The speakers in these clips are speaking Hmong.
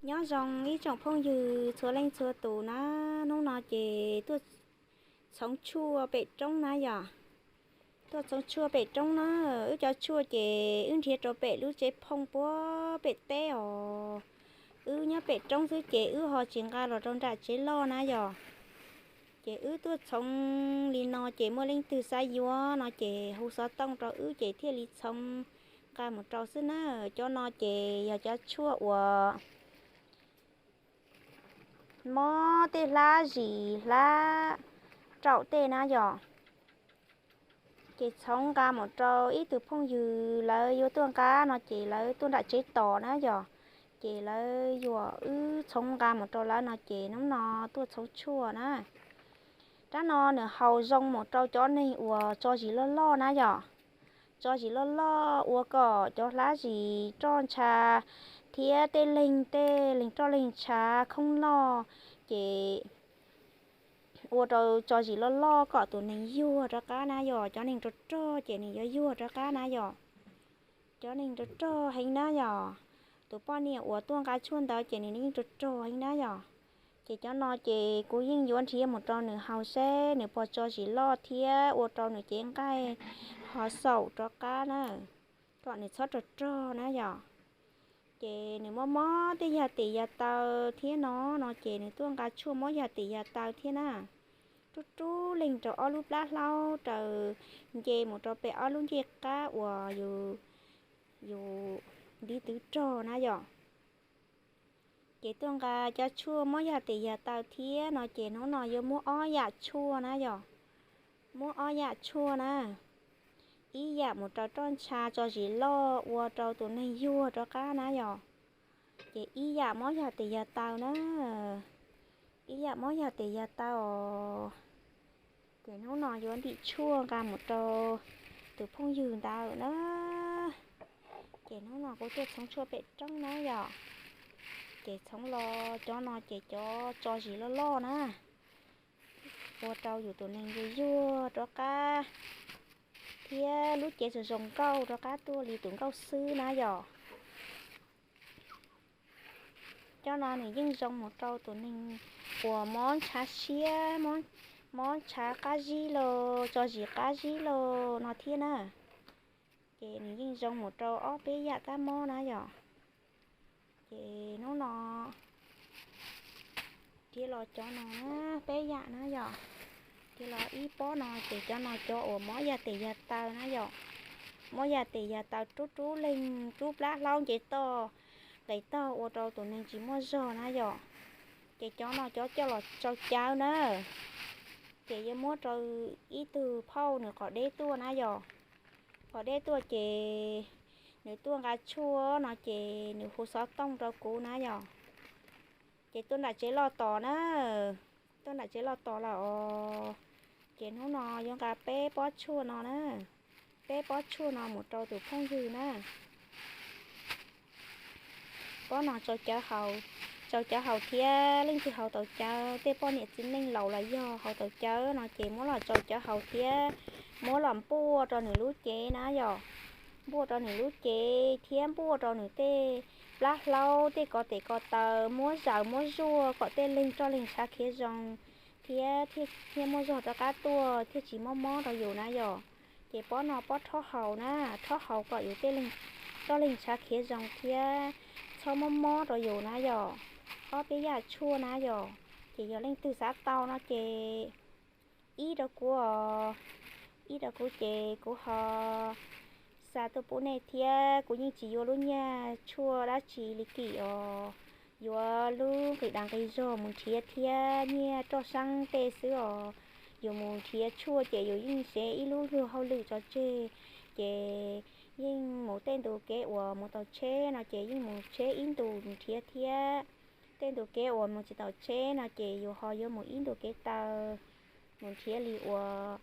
Nyob zoo ib tsoom phooj ywg txhua leej txhua tus na, hnub no ces tuaj txhoov tshuaj pem roob na yom. Tuaj txhoov tshuaj pem roob na, wb cov tshuaj ces wb nrhiav rau pem lub tsev phooj puag pem teb os. Wb nyob pem roob xwb ces wb ho tsis nqa los rau nram tsev loj na yom. Ces wb tuaj txhoov li no ces muaj leej twg xav yuav no ces hu xov tooj rau wb ces thiaj li txhoov nqa mus rau xwb na. Cov no ces yog cov tshuaj uas mob tej hlab zis hlab raum tej na yom. Ces txhoov nqa mus rau ib tug phooj ywg lawv yuav tuaj nqa no ces lawv tuaj nram tsev tos na yom. Ces lawv yuam wb txhoov nqa mus rau lawv no ces hnub no tuaj txhoov tshuaj na. Rab no nws haus zoo mus rau cov neeg uas tso zis loj loj na yom. Tso zis loj loj ua kom cov hlab zis roj ntsha thiab tej leeg tej leeg roj leeg ntsha khoob loj ces ua rau tso zis loj loj kom tus neeg yuag rov qab na yom. Cov neeg rog rog ces nws yuav yuag rov qab na yom. Cov neeg rog rog heev na yom. Tus poj niam uas tuaj nqa tshuaj ntawd ces nws yeej rog rog heev na yom. Ces cov no ces kuv yeej yuav nrhiav mus rau nws haus seb nws puas tso zis loj thiab ua rau nws cev nqaij ho xaum rov qab na, kom nws txhob rog rog na yom. Ces nws mob mob tej yag tes yag taw thiab no, no ces nws tuaj nqa tshuaj mob yag tes yag taw thiab na. Rub rub leeg rau ob lub plab hlaub raws nce mus rau pem ob lub ncej qab uas yus ntiv twv rog na yom. Ces tuaj nqa cov tshuaj mob yag tes yag taw thiab no ces hnub no yuav muab ob yam tshuaj na yom. Muab ob yam tshuaj na. Ib yam mus rau roj ntsha tso zis loj ua rau tus neeg yuag rov qab na yom. Ces ib yam mob yag tes yag taw na. Ib yam mob yag tes yag taw os. Ces hnub no yuav ntim tshuaj nqa mus rau tus phooj ywg ntawd na. Ces hnub no kuv tuaj txhoov tshuaj pem roob na yom. Ces txhoov los cov no ces cov tso zis loj loj na, ua rau yus tus neeg yuag yuag rov qab thiab lub cev zoo zoo nkauj rov qab tuaj li tus nkauj xwb na yom. Cov no nws yeej zoo mus rau tus neeg uas mob ntshav siab, mob ntshav qab zib los tso zis qab zib los no thiab na. Ces nws yeej zoo mus rau ob peb yam kab mob na yom. Ces hnub no thiab los cov no na, peb yam na yom. Thiab los ib pob no ces cov no cov uas mob yag tes yag taw na yom. Mob yag tes yag taw rub rub leeg rub plab hlaub nce toj nqes tog ua rau tus neeg tsis muaj zog na yom. Ces cov no cov coj los tsau cawv na. Ces yuav muab rau ib tug phauj nws qhov deb tuaj na yom. Qhov deb tuaj ces nws tuaj nqa tshuaj no ces nws hu xov tooj rau kuv na yom. Ces tuaj nram tsev loj tos na. Tuaj nram tsev loj tos lawm os. Ces hnub no yuav nqa peb pob tshuaj no na. Peb pob tshuaj no mus rau tus phooj ywg na. Pob no tsau cawv haus thiab leej twg haus tau cawv, tej poj niam txiv neej laus los yog haus tau cawv no ces muab los tsau cawv haus thiab muab los npuaj rau nws lub cev na yom. Npuaj rau nws lub cev thiab npuaj rau nws tej plab hlaub tej ko tes ko taw, muab zaws muab zuaj kom tej leeg roj leeg ntshav khiav zoo thiab thiaj muaj zog rov qab tuaj thiaj tsis mob mob rau yus na yom. Ces pob no pob rhob haus na, rhob haus kom yus tej leeg roj leeg ntshav khiav zoo thiab txhob mob mob rau yus na yom. Ob peb yam tshuaj na yom. Ces yog leej twg xav tau no ces ib rau kuv os, ib rau kuv ces kuv ho xa tuaj pub nej thiab. Kuv yeej tsis yuav lub nyiaj tshuaj dab tsi li kim os, yuav lub nqi das nqi zog mus nrhiav thiab nyiaj roj xeeb tej xwb os. Yus mus nrhiav tshuaj ces yus yeej sev ib lub luag hauj lwm tso tseg, ces yeej mus tej ntu kev uas mus tau tsheb no ces yeej mus tsheb ib ntus mus nrhiav thiab. Tej ntu kev uas mus tsis tau tsheb no ces yus ho yuav mus ib ntu kev taw mus nrhiav li uas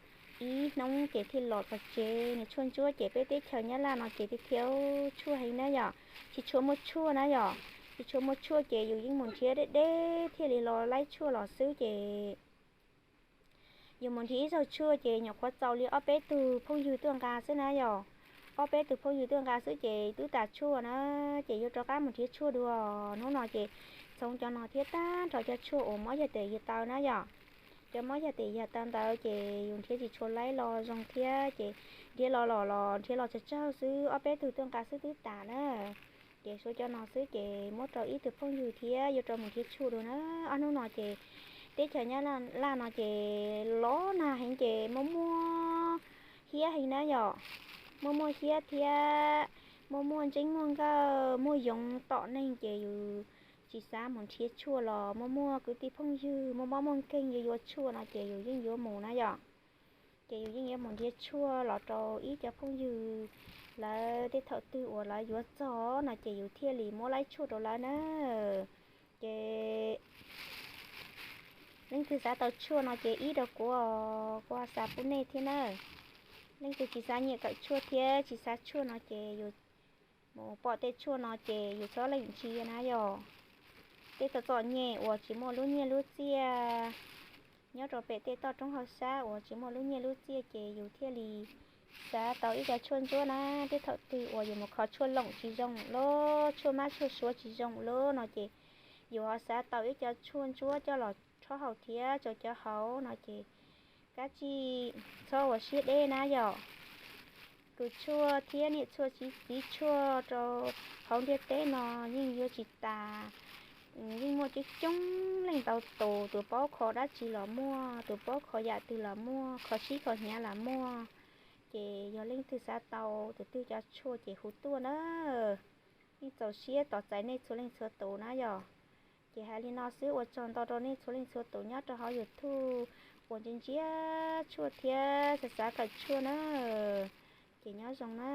ib hnub ces thiaj los txog tsev. Nws tshuaj ntsuab ces peb teb chaws Nyab Laj no ces thiaj thiab tshuaj heev na yom. Tsis tshua muaj tshuaj na yom. Tsis tshua muaj tshuaj ces yus yeej mus nrhiav deb deb thiaj li los laib tshuaj los xwb ces yus mus nrhiav ib zaug tshuaj ces nyuam qhuav txaus li ob peb tug phooj ywg tuaj nqa xwb na yom. Ob peb tug phooj ywg tuaj nqa xwb ces twb tas tshuaj na, ces yuav rov qab mus nrhiav tshuaj dua. Hnub no ces txhoov cov no thiab tag nrho cov tshuaj uas mob yog tes yog taw na yom. Cov mob yog tes yog taw ntawd ces yus nrhiav tsis tshua laib los zoo thiab ces nrhiav los los los nrhiav los tsawg tsawg xwb, ob peb tug tuaj nqa xwb twb tas na. Ces suav cov no xwb ces muab rau ib tug phooj ywg thiab yuav rau mus nrhiav tshuaj dua na. Ob hnub no ces teb chaws Nyab Laj no ces los nag heev ces muaj muaj hiab heev na yom. Muaj muaj hiab thiab muaj muaj ntseeb muaj nkawj muaj yoov tom neeg ces yus tsis xav mus nrhiav tshuaj los muaj muaj kwv tij phooj ywg muaj mob muaj nkeeg yuav yuav tshuaj no ces yus yeej yuav mus na yom. Ces yus yeej yuav mus nrhiav tshuaj los rau ib cov phooj ywg lawv tej thaum twg uas lawv yuav txog no ces yus thiaj li muab laib tshuaj rau lawv na. Ces leej twg xav tau tshuaj no ces ib rau kuv, kuv xav pub nej thiab na. Leej twg tsis xav nyiam kawm tshuaj thiab tsis xav tshuaj no ces yus mus pom tej tshuaj no ces yus txhob leej ntsia na yom. Tej txom txom nyem uas tsis muaj lub nyiaj lub txiaj nyob rau pem tej toj roob hauv sab uas tsis muaj lub nyiaj lub txiaj ces yus thiaj li xav tau ib co tshuaj ntsuab na. Tej thaum twg uas yus mus kho tshuaj loom tsis zoo lawm, tshuaj mab tshuaj suav tsis zoo lawm no ces yus ho xav tau ib co tshuaj ntsuab coj los rhaub haus thiab rau cov hauv no ces kab tsij txhob ua siab deb na yom. Kws tshuaj thiab niam tshuaj txiv tshuaj rau hauv ntiaj teb no yeej yuav tsis tas. Yeej muaj coob coob leej ntau tus, tus paub kho dab tsi los muaj, tus paub kho yam twg los muaj, kho sib kho hnyav los muaj. Ces yog leej twg xav tau tus twg cov tshuaj ces hu tuaj na. Yeej txaus siab tos txais nej txhua leej txhua tus na yom. Ces hais li no xwb, ua tsaug ntau rau nej txhua leej txhua tus nyob rau hauv YouTube uas ntsia ntsia tshuaj thiab xav xav kawm tshuaj na. Ces nyob zoo na.